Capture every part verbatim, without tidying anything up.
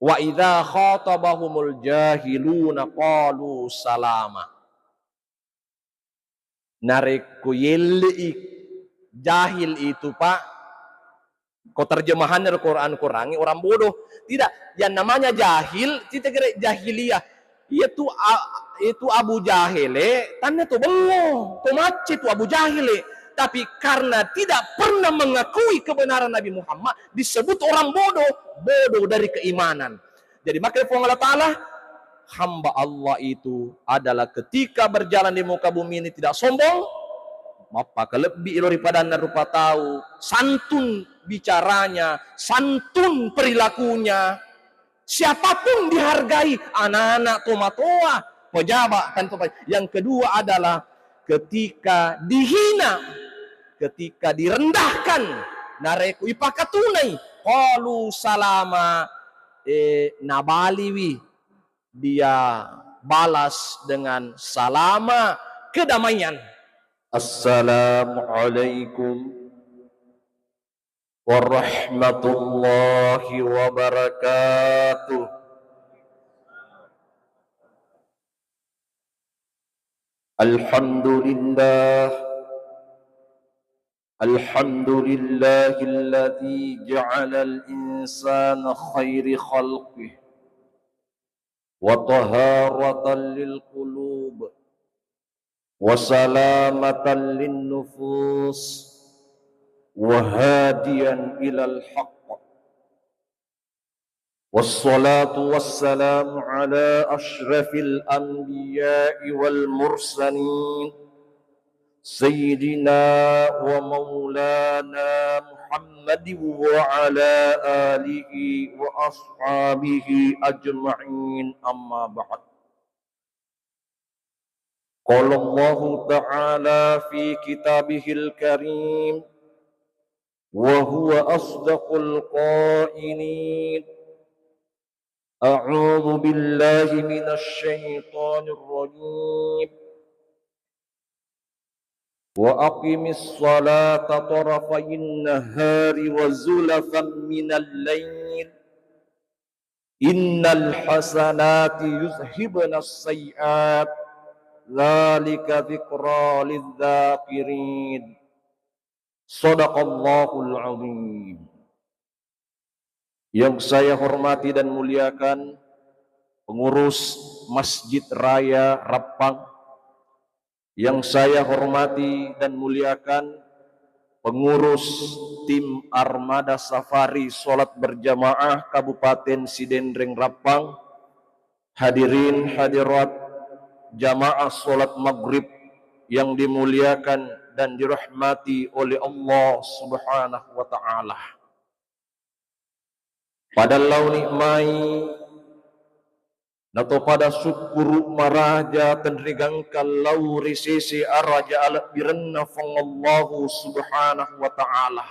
Wa idza khatabahumul jahiluna qalu salama. Narekko yelle'i jahil itu, Pak, ko terjemahannya Al-Quran, Qurannya orang bodoh. Tidak, yang namanya jahil, kita kira jahiliyah. Itu a-, itu Abu Jahil, eh, tanya tu bello, tu macce tu Abu Jahil, eh. Tapi karena tidak pernah mengakui kebenaran Nabi Muhammad, disebut orang bodoh, bodoh dari keimanan. Jadi, maka Puang Allah Ta'ala, hamba Allah itu adalah ketika berjalan di muka bumi ini tidak sombong, mappakalebbi ilo ri padanna rupa tau, santun bicaranya, santun perilakunya. Siapapun dihargai, anak-anak, tomatoa, pejabat, kan itu. Yang kedua adalah ketika dihina, ketika direndahkan, narekko ipakatunai, qalu salama, eh, nabaliwi dia balas dengan salama, kedamaian. Assalamualaikum warahmatullahi wabarakatuh. Alhamdulillah. Alhamdulillahilladzi ja'alal insana khairi khalqih, wa taharatan lil qulub, wa salamatan lin nufus, wa hadiyan ilal haqq. Wassalatu wassalamu ala asyrafil anbiya'i wal mursalin, Sayyidina wa maulana Muhammadin wa ala alihi wa ashabihi ajma'in, amma ba'd. Qala Allahu ta'ala fi kitabihil karim, wa huwa asdaqul qailin. A'udzu billahi minasy syaithanir rajim. Wa aqimis salata tarafain nahari wa zulafan minal lail. Innal hasanati yuzhibnas sayyi'at. Dzalika dzikra lidz dzakirin. Shadaqallahul azim. Yang saya hormati dan muliakan pengurus Masjid Raya Rappang, yang saya hormati dan muliakan pengurus tim Armada Safari Salat Berjamaah Kabupaten Sidenreng Rappang, hadirin hadirat jamaah salat maghrib yang dimuliakan dan dirahmati oleh Allah Subhanahu wa Ta'ala. Pada laoni mai nato pada sukkuru maraja tenrigangka lao ri sese araja alebbirenna Puang Allahu Subhanahu wa Ta'ala.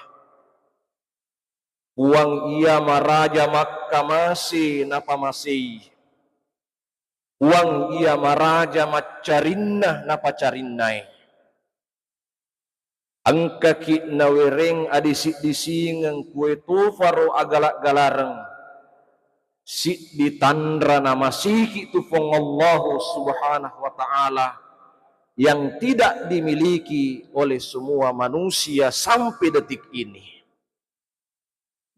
Puang iya maraja makkamase napamasei. Puang iya maraja maccarinna napacarinnai. Engkaki nawereng adisi-disingeng kue tofaro agala-galareng. Siddi tanra namasiki tu Puang Allahu Subhanahu wa Ta'ala yang tidak dimiliki oleh semua manusia sampai detik ini.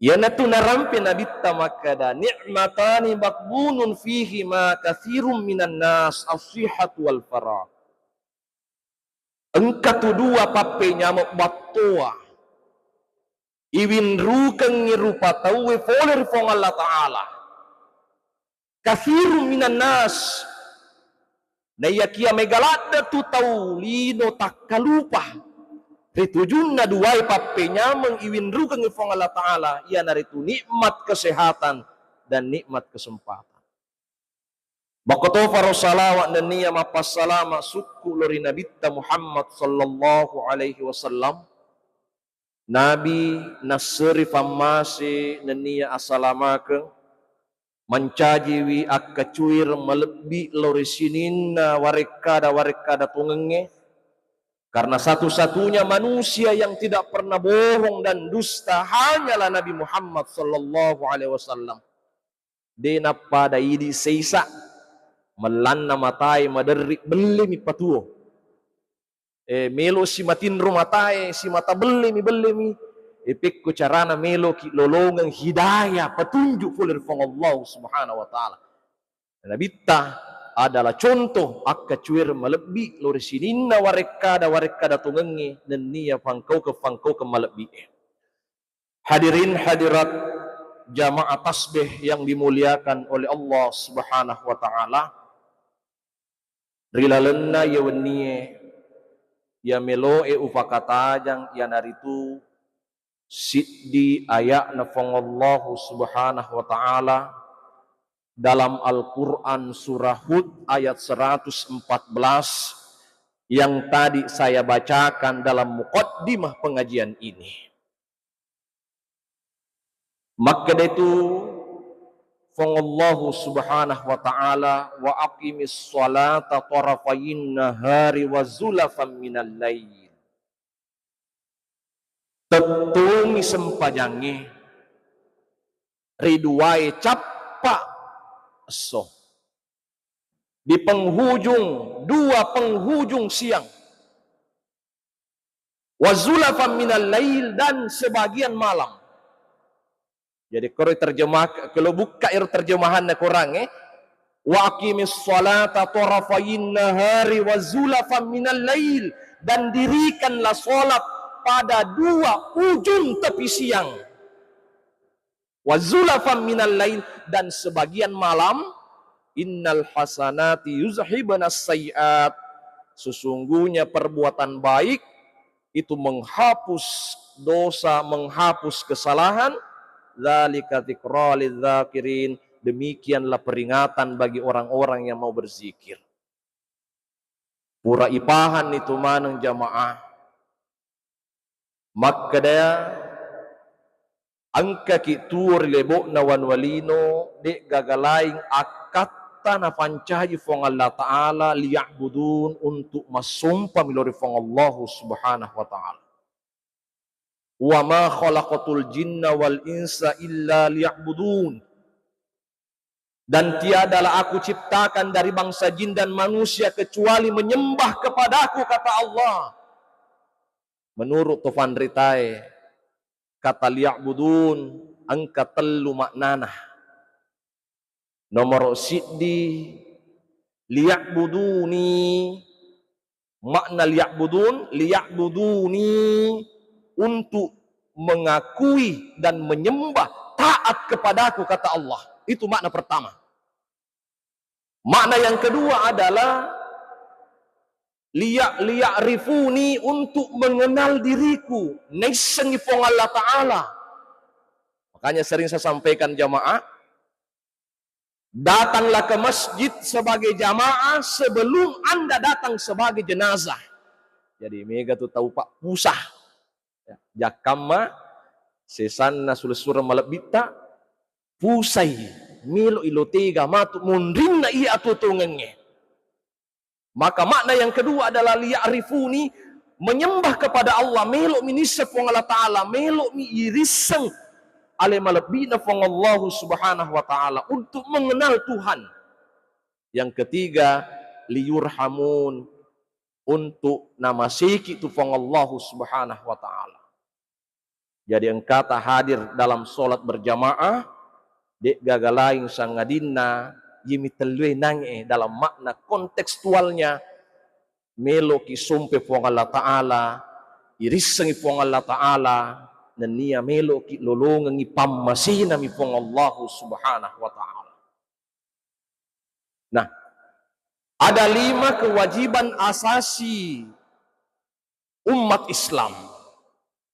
Iyanatu narampe Nabitta makkeda, "Ni'matani maghbunun fihima katsirun minan nas, as-sihhatu wal faragh." Engka tu dua pappenyameng battoa iwinrukengngi rupa tauwe fole ri Puang Allah Ta'ala. Katsirun minan nas, naiyakiya mega ladde tu tau lino takkalupa ri tujunna duwae pappenyameng iwinrukengngi Puang Allah Ta'ala, iyanaritu nikmat kesehatan dan nikmat kesempatan. Makkotofaro salawat nenniya mappassalama sukku lo ri Nabitta Muhammad sallallahu alaihi wasallam. Nabi nasseri fammase nenniya asalamakeng, mancajiwi akkacuireng malebbi lao ri sininna warekkada-warekkada tongengnge, karena satu-satunya manusia yang tidak pernah bohong dan dusta hanyalah Nabi Muhammad sallallahu alaihi wasallam. De nappada idi seisa, mellanna matae maderri, bellemi patuo. Eh, melo simatinro matae, simata bellemi, bellemi. Eh, pekko carana meloki lolongeng hidayah, petunjuk pole ri Puang Allah Subhanahu wa Ta'ala. Nabitta adalah contoh akkacuereng malebbi lao ri sininna warekkada-warekkada tongengnge nennia pangkaukeng-pangkaukeng malebbi e. Hadirin hadirat jamaah tasbih yang dimuliakan oleh Allah Subhanahu wa Ta'ala, ri lalenna iya wennie, iya meloe upakatajang iyanaritu siddi aya'na Puang Allahu Subhanahu wa Ta'ala dalam Al-Quran, surah Hud, ayat seratus empat belas, yang tadi saya bacakan dalam muqaddimah pengajian ini. Makkedaitu Puang Allahu Subhanahu wa Ta'ala, "Wa aqimis salata tarafayin nahari wa zulafan minal lail." Tettungi sempajangnge ri duae cappa esso, di penghujung, dua penghujung siang. Wa zulafan minal lail, dan sebagian malam. Jadi, koro terjemah, kalau buka ero terjemahanna Quran, eh, "Wa aqimis salata tarafayin nahari wa zulafan minal lail," dan dirikanlah salat pada dua ujung tepi siang. "Wa zulafan minal lail," dan sebagian malam. "Innal hasanati yuzhibnas sayyiat," sesungguhnya perbuatan baik itu menghapus dosa, menghapus kesalahan. "Dzalika dzikra lidzakirin," demikianlah peringatan bagi orang-orang yang mau berzikir. Pura ipahanni tu maneng jamaah. Makkeda, engkaki tuo ri lebo'na wanua lino, de'gaga laing akkatta napancaji Puang Allah Ta'ala, liya'budun, untuk massumpami lao ri Puang Allahu Subhanahu wa Ta'ala. "Wa ma khalaqtul jinna wal insa illa liya'budun." Dan tiadalah Aku ciptakan dari bangsa jin dan manusia kecuali menyembah kepadaku, kata Allah. Menurut to fanritae, kata liya'budun engka tellu maknana. Nomoro siddi, liya'buduni, makna liya'budun, liya'buduni, untuk mengakui dan menyembah, taat kepadaku, kata Allah. Itu makna pertama. Makna yang kedua adalah liya-, liya'rifuni, untuk mengenal diriku, naissengi Puang Allah Ta'ala. Makanya sering saya sampaikan jamaah, datanglah ke masjid sebagai jamaah sebelum Anda datang sebagai jenazah. Jadi, mega tu tau, Pak, pusah. Ya, jakkamma sesanna sulessureng malebbitta, pusai, melo ilo tega matu monrinna iya atuo-tuongengnge. Maka makna yang kedua adalah liya'rifuni, menyembah kepada Allah, melo mi nisseng Puang Allah Ta'ala, melo mi irisseng ale malebbi'na Puang Allahu Subhanahu wa Ta'ala, untuk mengenal Tuhan. Yang ketiga, liyurhamun, untuk namaseki tu Puang Allahu Subhanahu wa Ta'ala. Jadi, engkata hadir dalam sholat berjamaah, de'gaga laing sangadinna iyami tellue nange dalam makna kontekstualnya, meloki sompe Puang Allah Ta'ala, irissengi Puang Allah Ta'ala, nennia meloki lolongengi pammasenami Puang Allahu Subhanahu wa Ta'ala. Nah, ada lima kewajiban asasi umat Islam.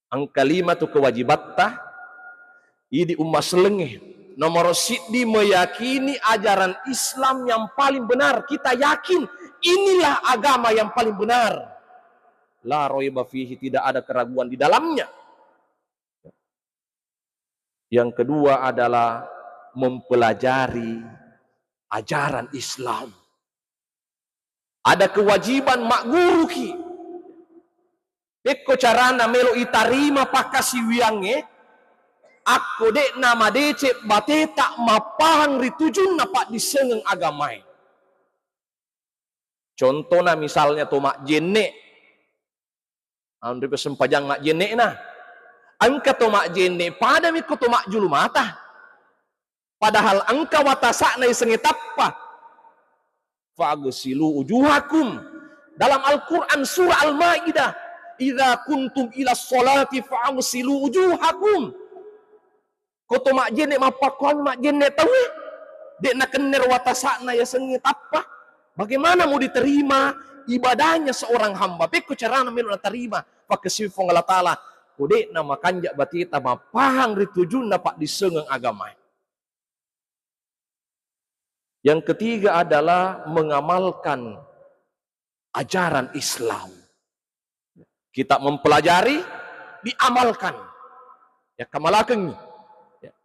Engka lima tu kewajibatta idi umma sellengnge. Nomoro siddi, meyakini ajaran Islam yang paling benar. Kita yakin inilah agama yang paling benar. La raiba fihi, tidak ada keraguan di dalamnya. Yang kedua adalah mempelajari ajaran Islam. Ada kewajiban magguruki. Pekko carana melo itarima pakkasiwiyangnge, Akko de'na madeceng bateta mappahang ri tujunna paddissengeng agamae. Contona misalnya to majjenne'. Anre ko sempajang majjenne'na. Engka to majjenne' padami ko to majjulu mata. Padahal engka watasa'na yasengnge tappa. Faghsilu wujuhakum. Dalam Al-Quran surah Al-Maidah, "Idza kuntum ila sholati faghsilu wujuhakum." Ko to majjenne' mappakkuami majjenne' tauwe, de' nakennero watasa'na yasengnge tappa. Bagaimana mau diterima ibadahnya seorang hamba? Pekko carana melo natarima pakkasiwiang Puang Allah Ta'ala, ko de'na makanja' bateta mappahang ri tujunna paddissengeng agamae. Yang ketiga adalah mengamalkan ajaran Islam. Kita mempelajari, diamalkan. Ya, kamalakengngi. Ya.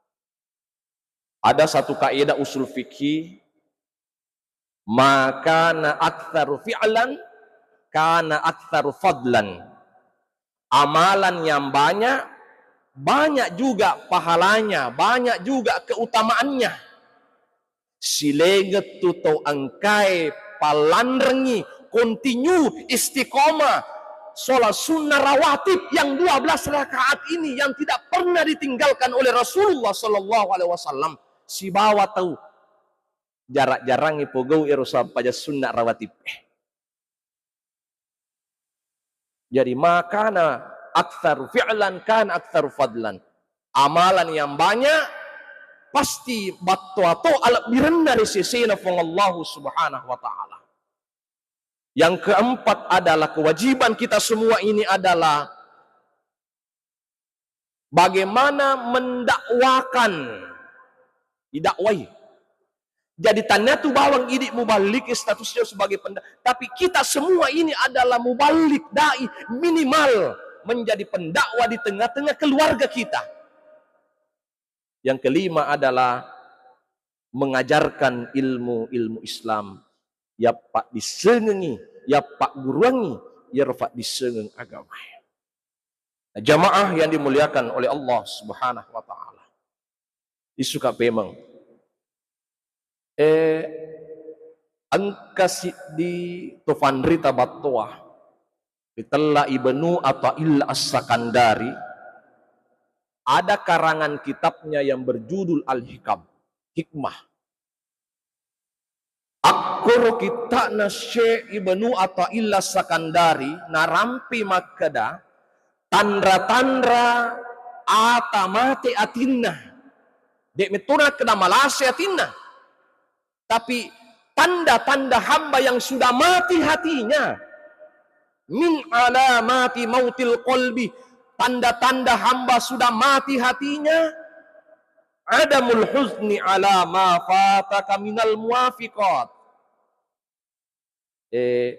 Ada satu kaidah usul fikih, "Ma kana aktsaru fi'lan, kana aktsaru fadlan." Amalan yang banyak, banyak juga pahalanya, banyak juga keutamaannya. Silengettu to engkae pallanrengi, kontinu, istiqomah, sholat sunnah rawatib yang dua belas rakaat ini yang tidak pernah ditinggalkan oleh Rasulullah sallallahu alaihi wasallam, sibawa tau jarang-jarang ipogau ero sampajang sunnah rawatib. Jadi, ma kana aktsaru fi'lan, kana aktsaru fadlan. Amalan yang banyak pasti battoa to alebbirenna ri sesena Puang Allahu Subhanahu wa Ta'ala. Yang keempat adalah kewajiban kita semua ini adalah bagaimana mendakwakan, didakwai. Jadi, tania tu bawang idi muballigh statusnya sebagai pendakwah, tapi kita semua ini adalah muballigh, dai, minimal menjadi pendakwah di tengah-tengah keluarga kita. Yang kelima adalah mengajarkan ilmu-ilmu Islam. Yappa dissengengi, yappa guruangi, yarfa disengeng agama. Jamaah yang dimuliakan oleh Allah Subhanahu wa Ta'ala. Isuka pemeng. Eh, engka siddi to fanrita battoa ritella Ibnu Athaillah As-Sakandari, ada karangan kitabnya yang berjudul Al-Hikam, Hikmah. Akkoro kitta'na Syekh Ibnu Athaillah Sakandari narampi makkeda, tanra-tanra ata mate atinna. De' metto nakkeda malase atinna. Tapi tanda-tanda hamba yang sudah mati hatinya, min alamati mautil qalbi, tanda-tanda hamba sudah mati hatinya, adamul huzni ala ma fataka minal muwafiqat. Eh,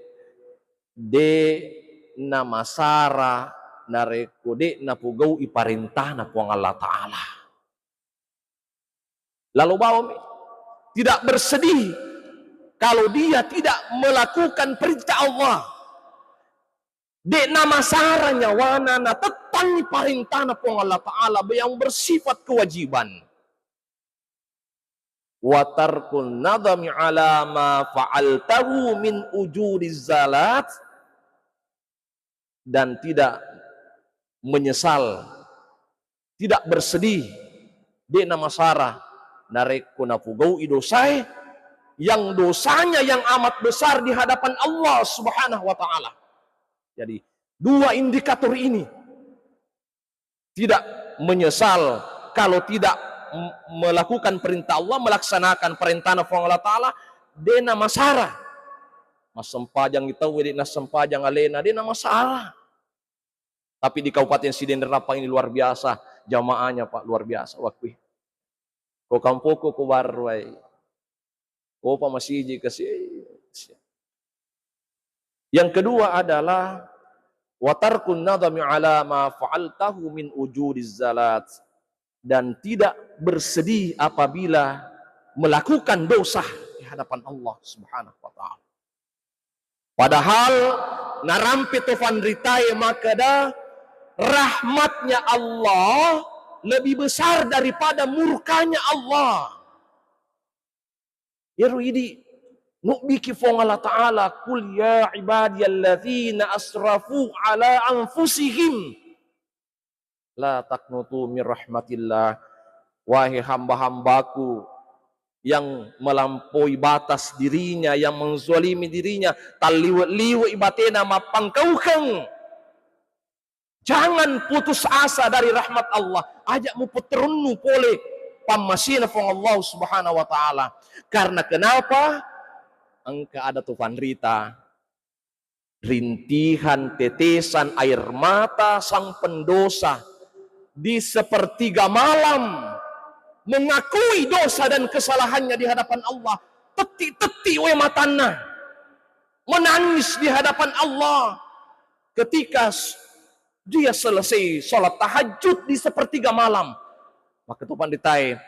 de' namasara narekko de' napogau'i parentana Puang Allah Ta'ala. Lalu bawami tidak bersedih kalau dia tidak melakukan perintah Allah. De' namasara nyawana natettangi parentana Puang Allah Ta'ala yang bersifat kewajiban. Wa tarkun nadami ala ma fa'altahu min ujuri zalat, dan tidak menyesal, tidak bersedih, de' namasara narekko napogau'i dosae, yang dosanya yang amat besar di hadapan Allah Subhanahu wa Ta'ala. Jadi, dua indikator ini, tidak menyesal kalau tidak m-, melakukan perintah Allah, melaksanakan perintahna Puang Allah Ta'ala, de' namasara. Massempajang tau, de' nassempajang alena, de' namasara. Tapi di Kabupaten Sidenreng Rappang ini luar biasa, jamaahnya, Pak, luar biasa. Waktu ko kampoko ko barwai. Ko pa masiji kasi. Yang kedua adalah wa tarkun nadami ala ma fa'altahu min ujuriz zalat, dan tidak bersedih apabila melakukan dosa di hadapan Allah Subhanahu wa Ta'ala. Padahal narampe to fanritae makkeda rahmatnya Allah lebih besar daripada murkanya Allah. Iyaro idi nubbiki Fuang Allah Ta'ala, "Qul ya ibadiyalladzina asrafu ala anfusihim la taqnutu min rahmatillah." Wahai hamba-hambaku yang melampaui batas dirinya, yang menzalimi dirinya, talliwe-liwe batena mappangkaukeng. Jangan putus asa dari rahmat Allah. Aja mupeterunnu pole pammasena Fuang Allah Subhanahu wa Ta'ala. Karena kenapa? Engka ada tu panrita, rintihan tetesan air mata sang pendosa di sepertiga malam, mengakui dosa dan kesalahannya di hadapan Allah. Tetti-tetti we matanna, menangis di hadapan Allah ketika s-, dia selesai sholat tahajud di sepertiga malam. Maka tu panritae,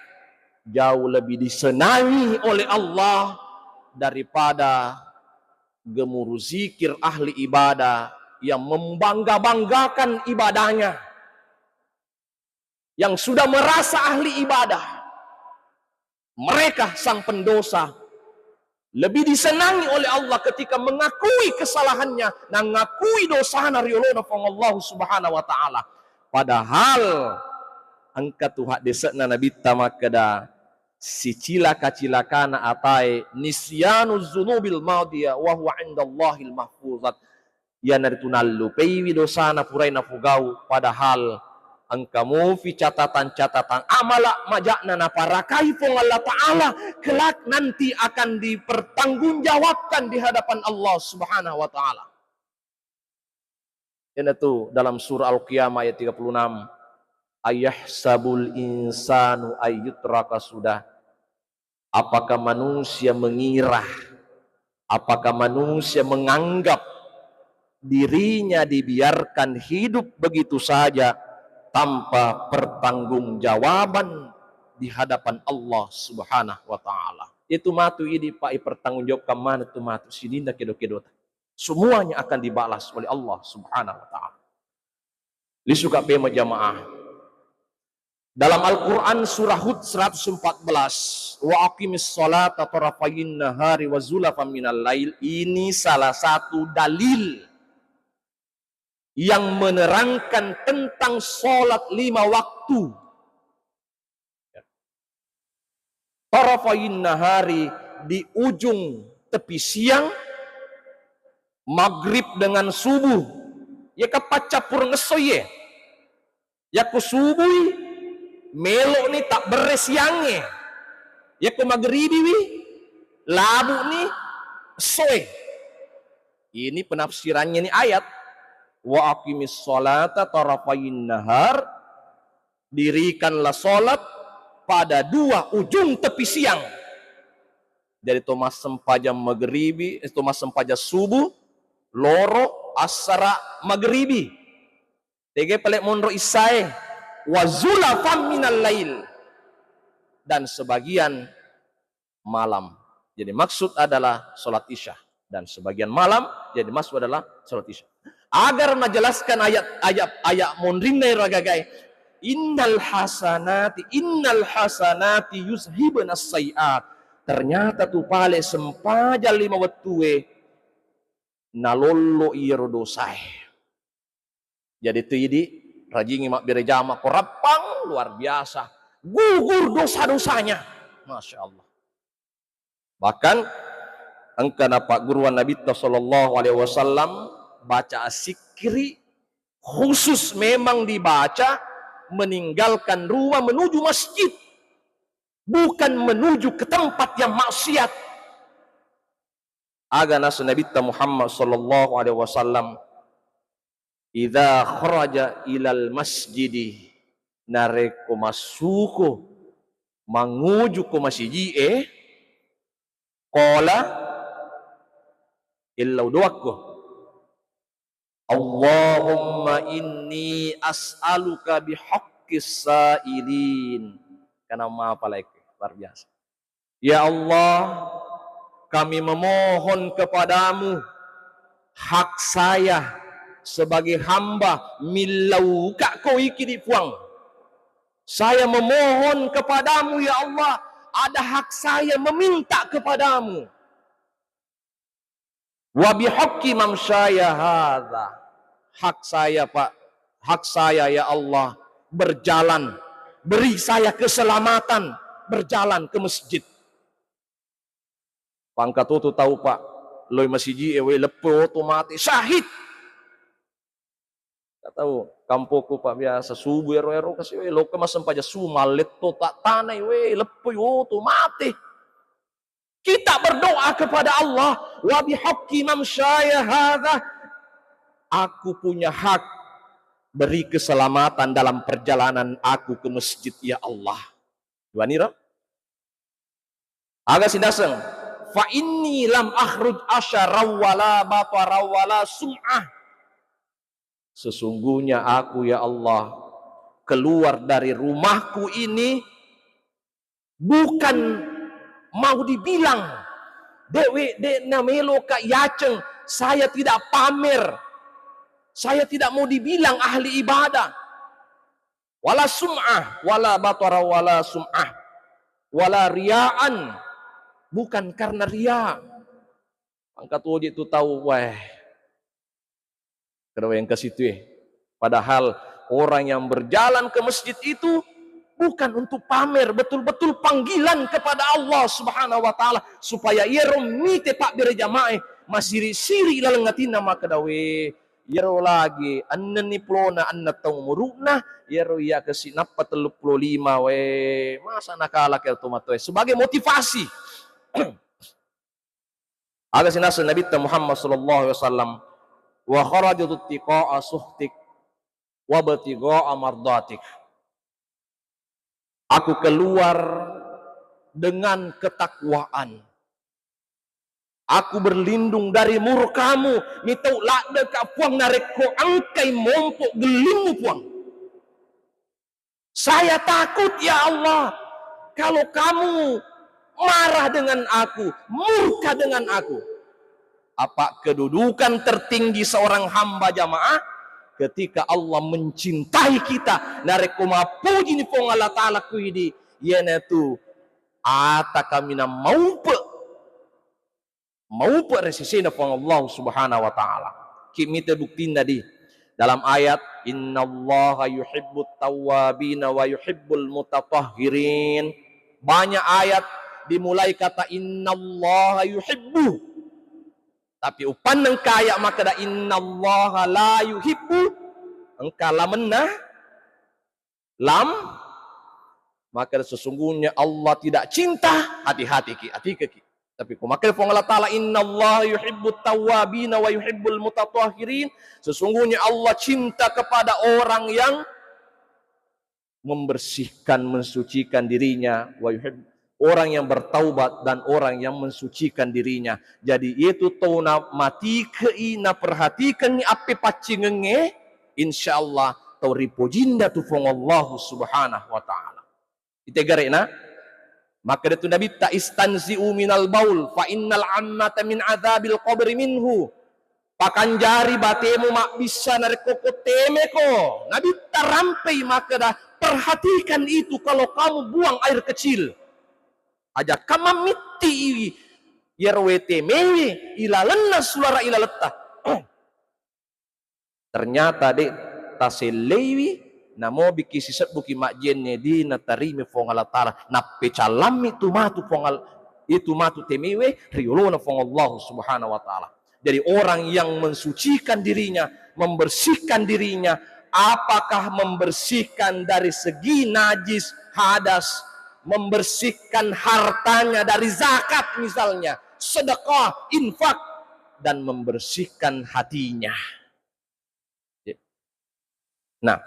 jauh lebih disenangi oleh Allah daripada gemuruh zikir ahli ibadah yang membangga-banggakan ibadahnya, yang sudah merasa ahli ibadah. Mereka sang pendosa lebih disenangi oleh Allah ketika mengakui kesalahannya, mengakui dosana ri yolona Fuang Allah Subhanahu wa Ta'ala. Padahal engka tu haddese'na Nabitta makkeda, sicilaka-cilakana atae, nisyanu dzunubil madiyah wa huwa indallahil mahfuzat. Iyanaritu nallupeiwi dosana purai napogau, padahal engka mufi catatan-catatan amala maja'na naparakai Fuang Allah Ta'ala, kelak nanti akan dipertanggungjawabkan di hadapan Allah Subhanahu wa Ta'ala. Iyanatu dalam surah Al-Qiyamah ayat tiga puluh enam, "Ayahsabul insanu ayyutraka sudah." Apakah manusia mengira, apakah manusia menganggap dirinya dibiarkan hidup begitu saja tanpa pertanggungjawaban di hadapan Allah Subhanahu wa Ta'ala? Itu matu idi, Pak, pertanggungjawabkan mana tu matu sininna kedo-kedota. Semuanya akan dibalas oleh Allah Subhanahu wa Ta'ala. Lisuka pema jamaah. Dalam Al-Quran surah Hud seratus empat belas, "Wa aqimis salata tarafayin nahari wa zulafan minal lail." Ini salah satu dalil yang menerangkan tentang sholat lima waktu. Tarafayin nahari, di ujung tepi siang, maghrib dengan subuh. Iya kapaccappureng esso iye. Yakko subui, melo'ni tabberre siangnge. Yakko maghribiwi, labu'ni essoe. Ini penafsirannya ni ayat. "Wa aqimis salata tarafayin nahar." Dirikanlah salat pada dua ujung tepi siang. Jadi, to massempajang maghribi, eh, to massempajang subuh, loro, assara, maghribi. Tege pale monro issae, wa zulafan minal lail. Dan sebagian malam. Jadi, maksud adalah salat Isya. Dan sebagian malam, jadi maksud adalah salat Isya. Agar menjelaskan ayat, ayat, ayat monrinna ero agaga e, "Innal hasanati, innal hasanati yuzhibnas sayyiat." Ternyata tu pale sempajang lima wettue, nalollo iyaro dosae. Jadi tu idi, rajingi mabbere jama ko Rappang, luar biasa. Gugur dosa-dosanya. Masya Allah. Bahkan engka napagguruan Nabitta sallallahu alaihi wasallam baca assikkiri khusus memang dibaca meninggalkan rumah menuju masjid, bukan menuju ke tempat yang maksiat. Aga naseng Nabitta Muhammad sallallahu alaihi wasallam, "Idza kharaja ilal masjidi," narekko massuko manguju ko masiji'e, qala, ellau doakko, "Allahumma inni as'aluka bihaqqis sa'ilin." Kana mapalaik, luar biasa. Ya Allah, kami memohon kepadamu hak saya sebagai hamba, millauka ko iki di Puang. Saya memohon kepadamu, ya Allah, ada hak saya meminta kepadamu. Wa bihaqqi mamsyaya hadza. Hak saya, Pak. Hak saya, ya Allah, berjalan. Beri saya keselamatan berjalan ke masjid. Pangkatutu tau, Pak, loi masiji e, we, leppe oto mate, syahid. Tau kampokku, Pak, biasa subuh ero-ero kasi, we, lokka massempajang subuh, malletto tak tanai, we, leppe oto mate. Kita berdoa kepada Allah, wa bihaqqi mamsyaya hadza, aku punya hak, beri keselamatan dalam perjalanan aku ke masjid, ya Allah. Duaniro. Aga sidaseng, fa inni lam akhruj asyara wala batara wala sum'ah. Sesungguhnya aku, ya Allah, keluar dari rumahku ini bukan mau dibilang, dewe, de namelo ka yaceng, saya tidak pamer, saya tidak mau dibilang ahli ibadah. Wala sum'ah, wala batara, wala sum'ah, wala ria'an. Bukan karena ria. Angkat wajib tu tahu, weh. Kada wayang ke situ, eh. Padahal orang yang berjalan ke masjid itu bukan untuk pamer, betul-betul panggilan kepada Allah Subhanahu wa Ta'ala, supaya iyaro mite pabbere jamaah masiri-siri laleng atinna makkeda, we, iyaro lagi ennenni pulona enneng taung umuru'na, iyaro iya kasi nappa telluppulo lima, we, masa nakalaki iyaro tomatoae sebagai motivasi. Aga sinaseng Nabitta Muhammad sallallahu alaihi wasallam, wa kharajtu tiqa'a suhtik wa btigha'a mardatik. Aku keluar dengan ketakwaan. Aku berlindung dari murkamu, mitau laddeka Puang narekko engkai mompo gellimmu Puang. Saya takut, ya Allah, kalau kamu marah dengan aku, murka dengan aku. Apa kedudukan tertinggi seorang hamba jamaah ketika Allah mencintai kita, narekko mappujini Puang Allah Ta'ala kuidi, iyanatu ata kaminang maupe. Maupe ri sesena Puang Allah Subhanahu wa Ta'ala. Ki mita buktinna di dalam ayat, "Innallaha yuhibbut tawwabina wa yuhibbul mutatahhirin." Banyak ayat dimulai kata "Innallaha yuhibbu." Tapi upanneng kaya makkeda, "Innallaha la yuhibbu." Engka lamenna, lam, maka sesungguhnya Allah tidak cinta, hati-hati ki, hati ki. Tapi ko makkeda Puang Allah Ta'ala, "Innallaha yuhibbut tawwabina wa yuhibbul mutatahhirin," sesungguhnya Allah cinta kepada orang yang membersihkan, mensucikan dirinya, wa yuhib-, orang yang bertaubat dan orang yang mensucikan dirinya. Jadi, itu tau na matikei, na perhatikangi appe paccingengnge, insyaallah tau ripojinna tu Puang Allah Subhanahu wa Ta'ala. Ite gare'na, makkeda tu Nabitta, "Istanzi'u minal baul, fa innal ammata min adzabil qabri minhu." Pakanjari batemu mabbissa narekko ko temeko. Nabitta rampei makkeda, "Perhatikan itu kalau kamu buang air kecil." Aja kamammitti iyaro wae temewe ilalenna sulara ilaletta. Ternyata de' taselleiwi, namobiki sisebbuki majjenne de' natarimi Puang Allah Ta'ala. Nappecallammi tu matu Puang Al-, itu matu temewe riolona Puang Allah Subhanahu wa Ta'ala. Jadi orang yang mensucikan dirinya, membersihkan dirinya, apakah membersihkan dari segi najis, hadas, membersihkan hartanya dari zakat misalnya, sedekah, infak, dan membersihkan hatinya. Nah,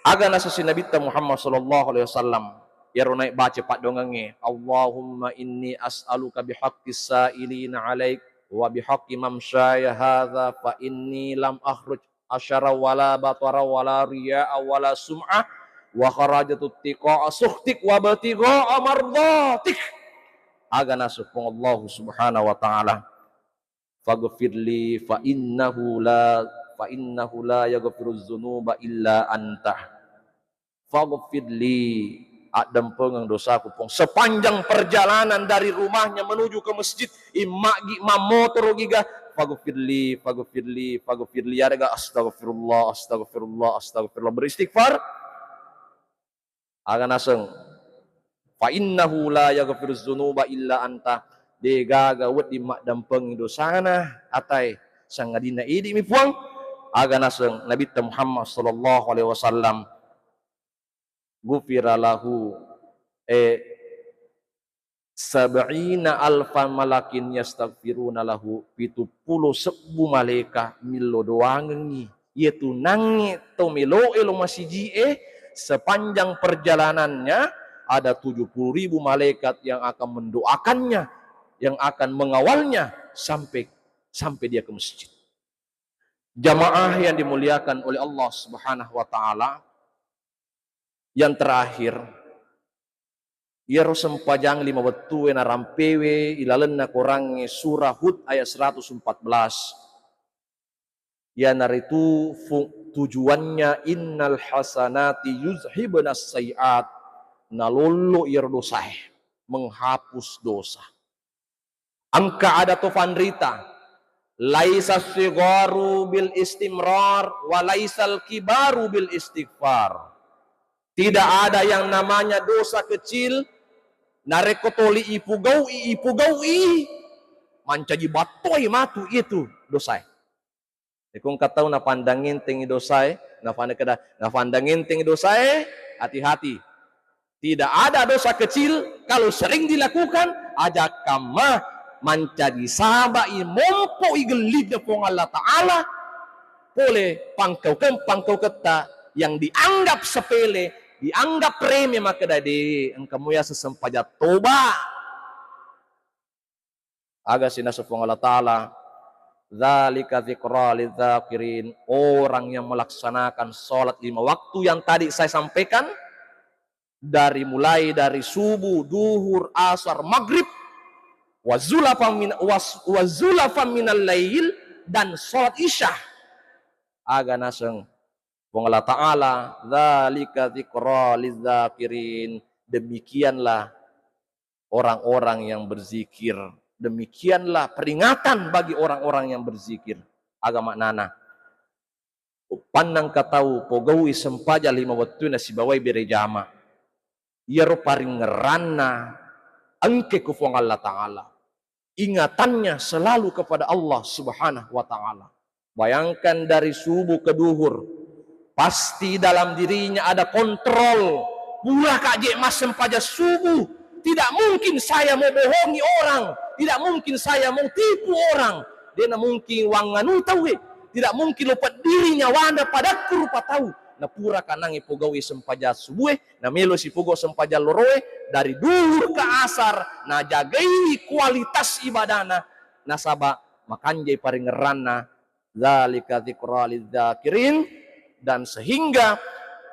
aga naseng Nabitta Muhammad sallallahu alaihi wasallam, iyaro naik baca paddoangengnge, "Allahumma inni as'aluka bihaqqis sa'ilina alaik wa bihaqqi mamsyaya hadza fa inni lam akhruj asyara wala batara wala riya'a wala sum'ah wa kharajtu tiqa'a sukhtik wa btigha'a mardatik." Aga naseng Puang Allah Subhanahu wa Ta'ala, "Faghfirli fa innahu la, fa innahu la yaghfirudz dzunuba illa anta." "Faghfirli, addampengeng dosaku, Puang." Sepanjang perjalanan dari rumahnya menuju ke masjid, immaggi mammotoro giga, "Faghfirli, faghfirli, faghfirli." Yarega, "Astagfirullah, astagfirullah, astagfirullah." Beristighfar. Aga naseng, "Fa innahu la yaghfiruz dzunuba illa anta." Degaga wedding maddampengi dosana atae, sangadinna idi'mi Puang. Aga naseng Nabitta Muhammad sallallahu alaihi wasallam, "Ghufira lahu, eh, sab'ina alfan malakin yastaghfiruna lahu." Pitu pulo sebbu malaika millo doangengngi. Iyatu nangnge to melo'e lo masiji'e, sepanjang perjalanannya ada tujuh puluh ribu malaikat yang akan mendoakannya, yang akan mengawalnya sampai, sampai dia ke masjid. Jamaah yang dimuliakan oleh Allah Subhanahu wa Ta'ala, yang terakhir, iyaro sempajang lima wettue narampewe ilalenna Korangnge surah Hud ayat seratus empat belas. Iyanaritu fu-, tujuannya, "Innal hasanati yuzhibnas sayyi'at." Nalollo iyaro dosae, menghapus dosa. Engka ada to fanrita, "Laisa sigharu bil istimrar, wa laisal kibaru bil istighfar." Tidak ada yang namanya dosa kecil, narekko toli ipugau'i, ipugau'i, mancaji battoi matu itu dosae. Iko engka tau napandang entengi dosae, nafana keda, napandang entengi dosae, hati-hati. Tidak ada dosa kecil, kalau sering dilakukan, aja kamma mancaji sabai mompo igellinna Puang Allah Ta'ala, pole pangkaukeng-pangkauketta yang dianggap sepele, dianggap remeh, makkeda, "De, engka muya sesempajang toba." Aga sinaseng Puang Allah Ta'ala, "Dzalika dzikra lidzakirin." Orang yang melaksanakan sholat lima waktu yang tadi saya sampaikan, dari, mulai dari subuh, duhur, asar, maghrib, wa zulafan min-, was-, wa zulafan minal lail, dan sholat isya. Aga naseng Puang Allah Ta'ala, "Dzalika dzikra lidzakirin." Demikianlah orang-orang yang berzikir. Demikianlah peringatan bagi orang-orang yang berzikir. Aga maknana? Uppanna engka tau pogau'i sempajang lima wettue nasibawai bere jama. Iyaro paringngeranna engke ku Puang Allah Ta'ala. Ingatannya selalu kepada Allah Subhanahu wa Ta'ala. Bayangkan dari subuh ke duhur, pasti dalam dirinya ada kontrol. Pura ka je massempajang subuh, tidak mungkin saya mau bohongi orang, tidak mungkin saya mau tipu orang. Dena mungkin wanganu tauwe, tidak mungkin lo peddiri nyawana padakku rupa tau. Na pura ka nangnge pogau'i sempajang subuhe, na melo sipogau sempajang loroe, dari duhur ke asar, najagai kualitas ibadana, nasaba makanjai paringngeranna, "Dzalika dzikra lidzakirin," dan sehingga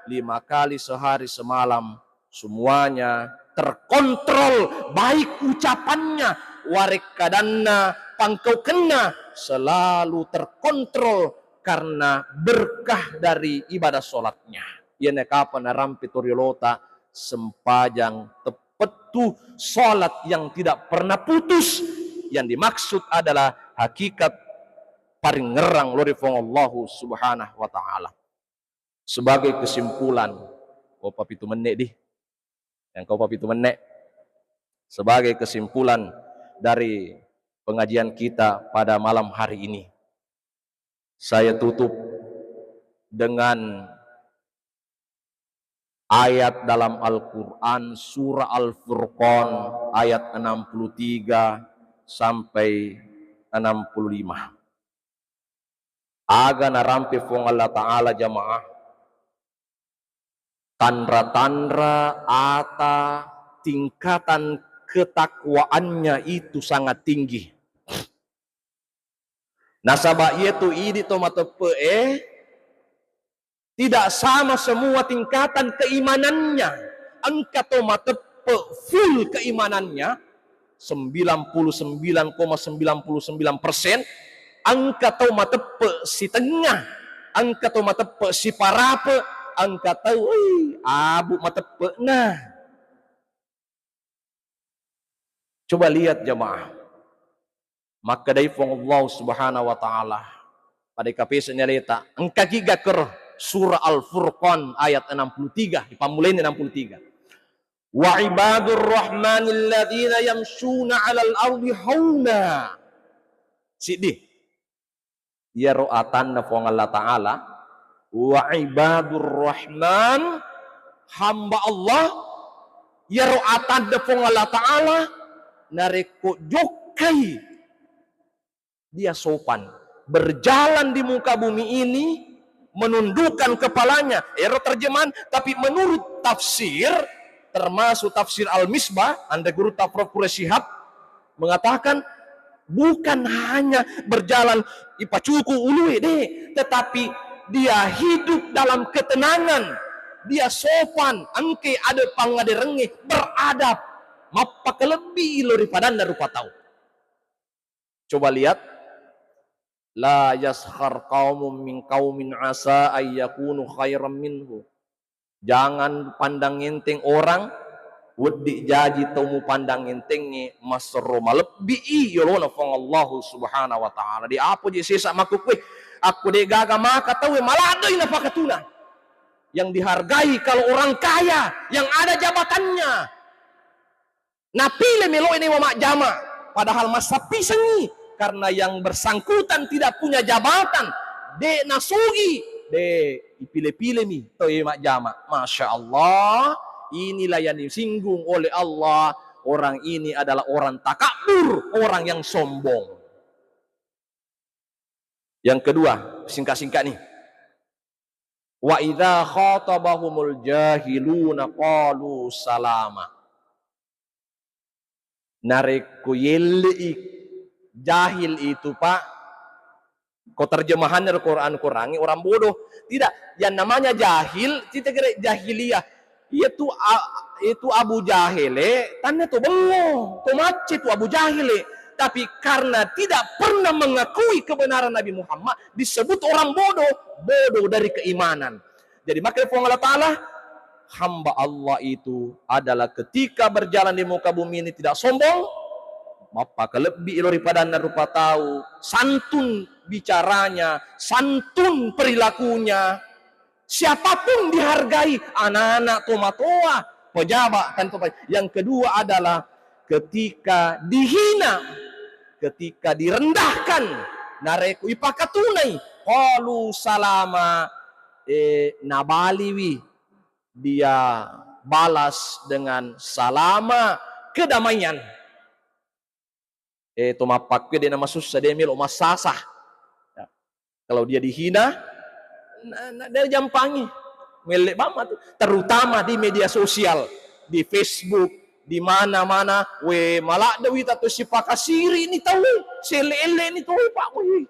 lima kali sehari semalam semuanya terkontrol, baik ucapannya, warekkadanna, pangkaukenna, selalu terkontrol karena berkah dari ibadah sholatnya. Iyana kapang narampe toriolota sempajang teppettu, sholat yang tidak pernah putus, yang dimaksud adalah hakikat paringngerang lao ri Puang Allahu Subhanahu wa Ta'ala. Sebagai kesimpulan, oh, papitu menit di. Yang kau papitu menit. Sebagai kesimpulan dari pengajian kita pada malam hari ini, saya tutup dengan ayat dalam Al-Quran, surah Al-Furqan, ayat enam puluh tiga sampai enam puluh lima. Aga narampe Puang Allah Ta'ala, jamaah, tanra-tanra ata tingkatan ketakwaannya itu sangat tinggi. Nasaba iyatu idi to mateppe'e tidak sama semua tingkatan keimanannya. Engka to mateppe full keimanannya, sembilan puluh sembilan koma sembilan puluh sembilan persen, engka to mateppe sitengnga, engka to mateppe siparape, Engka tau, oi, abu mateppe'na. Coba lihat jamaah. Makkedai Puang Allah Subhanahu wa Ta'ala, pada kapesani aleta, engka kiga ker surah Al-Furqan ayat enam puluh tiga, dipammulai enam puluh tiga. Wa ibadur rahmanil ladzina yamsyuna 'alal ardi hauna. Siddi. Iyaro atanna Puang Allah Ta'ala, wa ibadur rahman, hamba Allah, iyaro atanna Puang Allah Ta'ala, narekko jokkai dia sopan, berjalan di muka bumi ini, menundukkan kepalanya. Ero terjemahan, tapi menurut tafsir, termasuk tafsir Al-Misbah, Anda Guru Tafrok Quraish Shihab, mengatakan, bukan hanya berjalan ipacuku ulue, de, tetapi dia hidup dalam ketenangan, dia sopan, engke ada pangaderengnge, beradab, mappakalebbi ilo ri padanna rupa tau. Coba lihat, la yaskhar qaumun min qaumin asa ayyakunu khairan minhu. Jangan pandang enteng orang, wedding jaji tau mupandang entengnge maserro malebbi'i yolona Puang Allahu Subhanahu wa Ta'ala. De apo je sesa makkukue, akko de gaga maka tauwe maladdoi napakatuna. Yang dihargai kalau orang kaya, yang ada jabatannya. Napile melo ini majjama, padahal massappisengngi, karena yang bersangkutan tidak punya jabatan, de nasugi, de ipile-pilemi to majjama. Masya Allah, inilah yang disinggung oleh Allah. Orang ini adalah orang takabur, orang yang sombong. Yang kedua, singkat-singkat nih. Wa idza khatabahumul jahiluna qalu salama. Narekko yelle'i jahil itu, Pak, ko terjemahannya Al-Quran, Qurannya orang bodoh. Tidak, yang namanya jahil, kita kira jahiliyah. Iya tu, a-, itu Abu Jahil, eh, tanna to bengo, to macce tu Abu Jahil, eh. Tapi karena tidak pernah mengakui kebenaran Nabi Muhammad, disebut orang bodoh, bodoh dari keimanan. Jadi, maka Puang Allah Ta'ala, hamba Allah itu adalah ketika berjalan di muka bumi ini tidak sombong, mappakalebbi ilo ri padanna rupa tau, santun bicaranya, santun perilakunya, siapapun dihargai, anak-anak, tomatoa, pejabat, tentu. Yang kedua adalah ketika dihina, ketika direndahkan, narekko ipakatunai, qalu salama, eh, nabaliwi dia balas dengan salama, kedamaian. Eh, to mappakkue de namasussa, de melo massasa. Ya. Kalau dia dihina, na, na, dia jampangi. Melle bamma tu. Terutama di media sosial, di Facebook, di mana-mana, we, maladde wita to sipakasiri ni tau, selle-elle ni tau, Pak, we.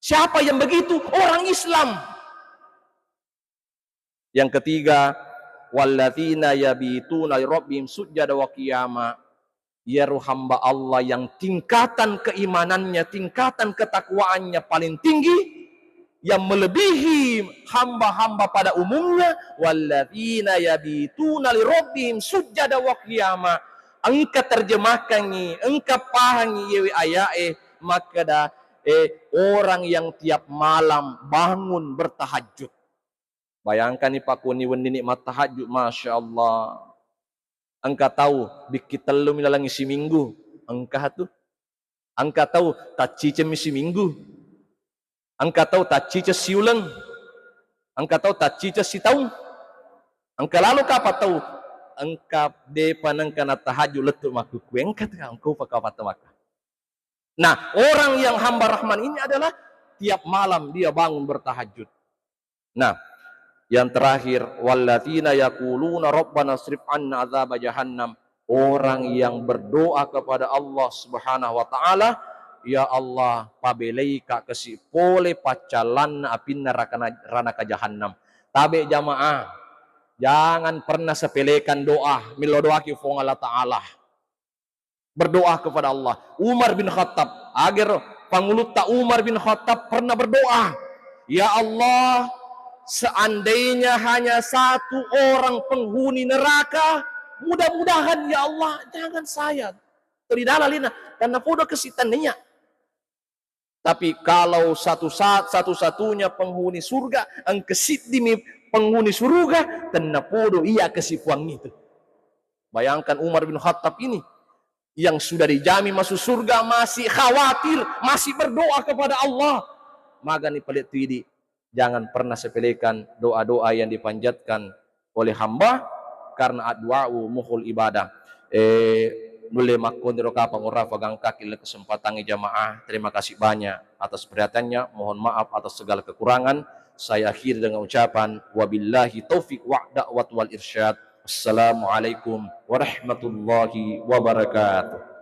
Siapa yang begitu? Orang Islam. Yang ketiga, walladzina yabituna li rabbihim sujjada wa qiyama. Iyaro hamba Allah yang tingkatan keimanannya, tingkatan ketakwaannya paling tinggi, yang melebihi hamba-hamba pada umumnya, walladzina yabituna li rabbihim sujjada wa qiyama. Engka terjemahkangngi, engka pahangngi yewe ayae makkeda, eh, orang yang tiap malam bangun bertahajud. Bayangkanni, pakkoni wennini mattahajud, Masya Allah. Engka tau bikki tellumi lalengngi siminggu, engka tu. Engka tau taccicemmi siminggu. Engka tau tacciceng siuleng. Engka tau tacciceng sitaung. Engka lalo kapang tau, engka depa nengka nattahajud lettu makkukue, engka tu, engka upa kapang tau maka. Nah, orang yang hamba Rahman ini adalah tiap malam dia bangun bertahajud. Nah, yang terakhir, walladzina yaquluna rabbana srif anna adzaba jahannam. Orang yang berdoa kepada Allah Subhanahu wa Ta'ala, "Ya Allah, pabelei ka kasi pole paccallanna apinna rakana-, ranaka jahannam." Tabe jamaah, jangan pernah sepelekan doa, millau doaki Puang Allah Ta'ala. Berdoa kepada Allah. Umar bin Khattab, agar pangulutta Umar bin Khattab pernah berdoa, "Ya Allah, Seandainya hanya satu orang penghuni neraka, mudah-mudahan ya Allah, jangan saya. Tori dalalina, dan napodo kesi tennia. Tapi kalau satu saat satu-satunya penghuni surga, engka siddimi penghuni surga, tennapodo iya kesi puang itu. Bayangkan Umar bin Khattab ini yang sudah dijamin masuk surga masih khawatir, masih berdoa kepada Allah. Magani pale tu idi, jangan pernah sepelekan doa-doa yang dipanjatkan oleh hamba, karena addu'a'u mukhul ibadah. Eh, nulle makkoniro kapang ora fagangkaki le kesempatan jamaah. Terima kasih banyak atas perhatiannya. Mohon maaf atas segala kekurangan. Saya akhiri dengan ucapan wabillahi taufik wa da'wat wal irsyad. Assalamualaikum warahmatullahi wabarakatuh.